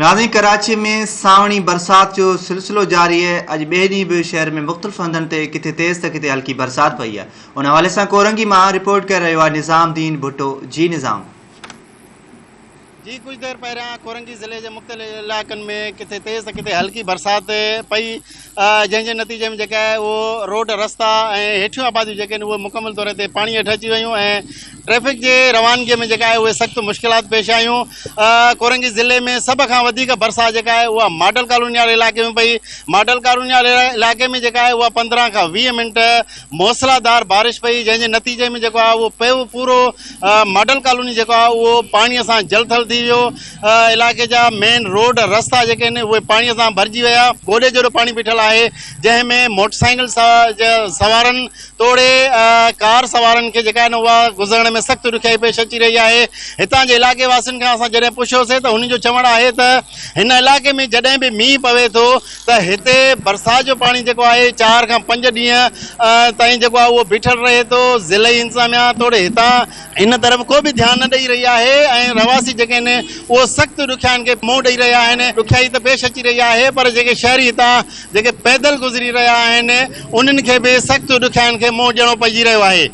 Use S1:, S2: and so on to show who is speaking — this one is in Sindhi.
S1: ناظرين ڪراچي ۾ سانوڻي برسات جو سلسلو جاري آهي، اڄ ٻئي ڏينهن به شهر ۾ مختلف هنڌن تي ڪٿي تيز ته ڪٿي هلڪي برسات پئي آهي، ان حوالي سان ڪورنگي مان رپورٽ ڪري رهيو آهي نظام دين ڀٽو جي نظام.
S2: جي ڪجهه دير پهريان ڪورنگي ضلعي جي مختلف علائقن ۾ ڪٿي تيز ته ڪٿي هلڪي برسات پئي جنهن جي نتيجي ۾ جيڪا آهي اهو روڊ رستا ۽ هيٺيون آباديون جيڪي آهن اهي مڪمل طور تي پاڻي هيٺ اچي ويون ۽ ٽريفڪ جي روانگي ۾ جيڪا آهي اهي سخت مشڪلات پيش آيون ڪورنگي ضلعي ۾ سڀ کان وڌيڪ برسات جيڪا آهي اها ماڊل ڪالوني واري علائقي ۾ پئي ماڊل ڪالوني واري علائقي ۾ جيڪا آهي اها 15 کان 20 منٽ موسلاڌار بارش پئي جنهن جي نتيجي ۾ جيڪو آهي اهو پيو پورو ماڊل ڪالوني جيڪو آهي اهو پاڻي سان جل ٿل ٿي ويو علائقي جا مين روڊ رستا جيڪي آهن اهي پاڻي سان ڀرجي ويا گوڏي جيڏو پاڻي بيٺل آهي جنهن ۾ موٽر سائيڪل سوارن توڙي ڪار سوارن کي جيڪا آهي نه اها گذرڻ ۾ سخت ڏکيائي پيش اچي رهي آهي هتان جي علائقي واسين کان اسان جڏهن پڇيوسي ته هنن جو چوڻ آهي ته هن علائقي ۾ جڏهن به مينهن پوي ٿو ته هتي برسات جو پاڻي جيڪو آهي چار کان پنج ڏينهن تائين جيڪو آهي اهو بيٺل رهي ٿو، ضلعي انتظاميا توڙي هتان هن طرف ڪو به ڌيان نه ڏئي رهي آهي ۽ رهواسي جيڪي آهن اهو سخت ڏکيائين کي منهن ڏئي رهيا آهن، ڏکيائي ته پيش اچي رهي آهي پر جيڪي شهري هتان جيڪي پيدل گذري رهيا آهن انهن کي به سخت ڏکيائين کي منهن ڏيڻو پئجي رهيو آهي.